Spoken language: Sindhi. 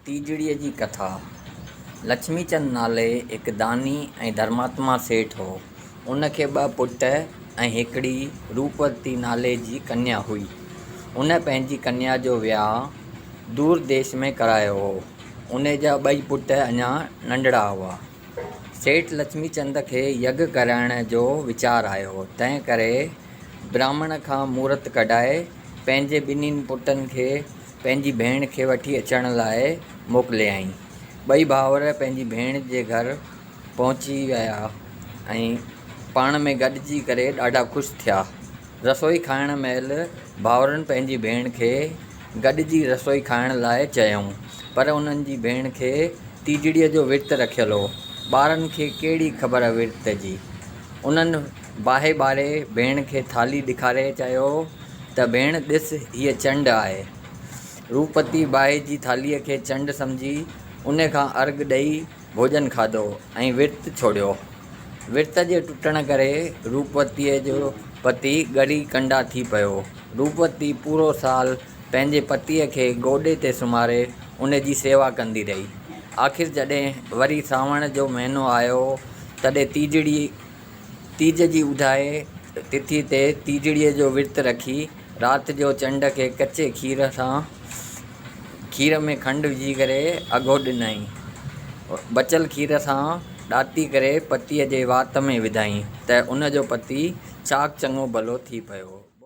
ٽيجڙيء جي ڪٿا، لڇمي چند نالي هڪ داني ۽ ڌرماتما سيٺ هو. ان کي ٻه پٽ ۽ هڪڙي روپوتي نالي جي ڪنيا هئي. ان پنهنجي ڪنيا جو وياهه دور ديش ۾ ڪرايو هو. ان جا ٻئي پٽ اڃا ننڍڙا هئا. سيٺ لڇمي چند کي يگ ڪرائڻ جو ويچار آيو، تنهن ڪري براهمڻ کان مورت ڪڍائي پنهنجي ٻنهي پٽن کي پنهنجي ڀيڻ کي وٺي اچڻ لاء موڪليائين. ٻئي ڀائر پنهنجي ڀيڻ جي گهر پهچي ويا ۽ پاڻ ۾ گڏجي ڪري ڏاڍا خوش ٿيا. رسوئي کائڻ مهل ڀائرن پنهنجي ڀيڻ کي گڏجي رسوئي کائڻ لاء چيائون، پر انهن جي ڀيڻ کي ٽيجڙيء جو ورت رکيل هو. ٻارن کي ڪهڙي خبر ورت جي. انهن باهه ٻاري ڀيڻ کي ٿالهي ڏيکاري چيو ته ڀيڻ ڏس هيء چنڊ آهي. روپتي باهه جي ٿالهيء کي چنڊ سمجهي ان کان ارگ ڏئي ڀوڄن کاڌو ۽ ورت ڇوڙيو. ورت جي ٽٽڻ ڪري روپوتيء جو پتي ڳري ڪنڊا ٿي پيو. روپوتي پورو سال پنهنجي پتيء کي گوڏي تي سمهاري ان جي سيوا ڪندي رهي. آخر جڏهن وري سانوڻ جو مهينو آيو تڏهن تيجڙي تيج جي اڌائي تٿي تي تيجڙيء جو ورت رکي رات جو چنڊ کي ڪچي کير سان کير ۾ کنڊ وجهي ڪري اگهو ڏنائين. بچيل کير سان ڏاتي ڪري پتيء جي وات ۾ وڌائين ته ان جو پتي چاق چڱو ڀلو ٿي پيو.